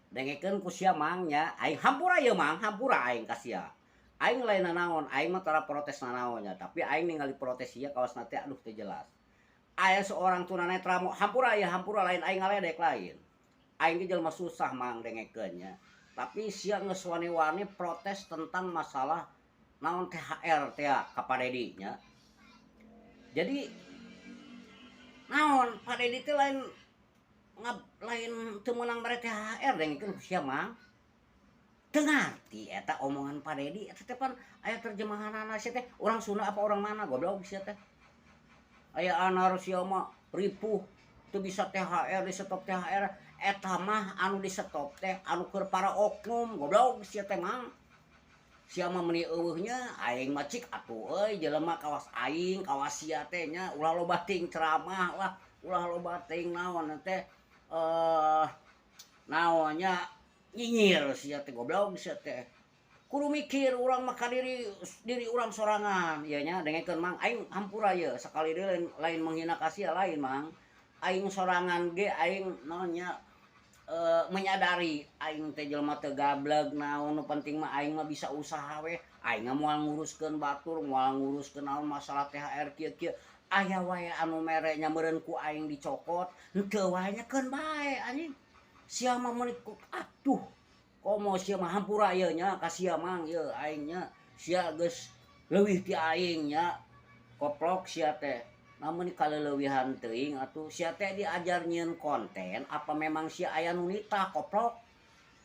Dengekeun ku sia, Mang, nya. Aing hampura ieu, Mang, hampura aing ka sia. Aing lain nanaon, aing mah tara protes nanaon nya, tapi aing ningali protes sia kawasna teh, aduh, teu jelas. Aya seorang tunanetra mo, hampura ya, hampura, lain aing ngaledek, lain. Aing ge jelema susah, Mang, dengekeun nya. Tapi sia geus wani-wani protes tentang masalah naon, THR teh ka Pak Dedi nya. Jadi naon, Pak Dedi teh lain ngab, lain teu meunang mere THR, dengekeun ku sia, Mang. Teu ngarti eta omongan Pak Dedi eta teh, pan aya terjemahanana. Sia teh urang Sunda apa orang mana, goblok sia teh? Aya anar sia mah ripuh, teu bisa THR, di stop THR. Eta mah anu di stop teh anu keur para oknum, goblok sia teh, Mang. Sia mah meuni euweuh nya, aing mah cik atuh euy, jelema kawas aing, kawas sia teh nya, ulah loba teuing ceramah lah, ulah loba teuing naon teh, naon nya, nyinyir sia teh, goblok sia teh. Kudu mikir urang mah ka diri diri urang sorangan ieu nya. Dengekeun, Mang, aing hampura ieu sakali deui, lain, lain menghina ka sia, lain, Mang. Aing sorangan ge aing naon nya, menyadari aing teh jelema teu gableg naon. Nu penting mah aing mah bisa usaha we. Aing mah moal nguruskeun batur, moal nguruskeun naon masalah THR kieu-kieu. Aya wae anu mere nya meureun ku aing dicokot, henteu wae nya keun bae, anjing. Sia mah meuni atuh komo sia mah. Hampura ieu nya ka sia, Mang, ieu aing nya. Sia geus leuwih ti aing nya, koplok sia teh. Namun kaleleuwihan teuing atuh sia teh diajar nyieun konten apa memang sia aya nu nitah, koplok?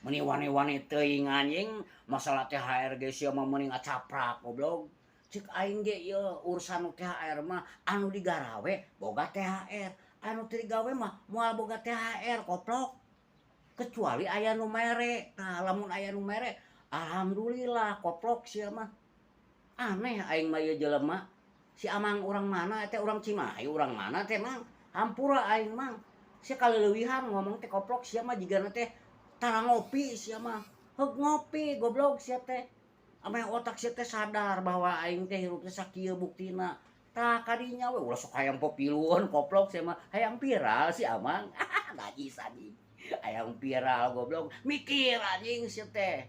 Meuni wani-wani teuing, anjing, masalah THR ge sia mah meuni ngacaprak, goblok. Cek aing ge ieu urusan nu THR mah anu digarawe boga THR, anu teu digawe mah moal boga THR, koplok, kecuali aya nu mere. Tah, lamun aya nu mere, alhamdulillah. Koplok sia mah. Aneh aing mah ieu jelema. Si Amang urang mana teh, urang Cimahi, urang mana teh, Mang? Hampura aing, Mang. Sia kaleuwihan ngomong teh, koplok sia mah. Jigana teh tara ngopi sia mah. Heug, ngopi, goblok sia teh. Ameh otak sia teh sadar bahwa aing teh hirup teh sakieu buktina. Tah, kadinya we ulah sok hayang popiluan, koplok sia mah. Hayang viral si Amang. Najis, anjing. Hayang viral, goblok. Mikir, anjing, sia teh.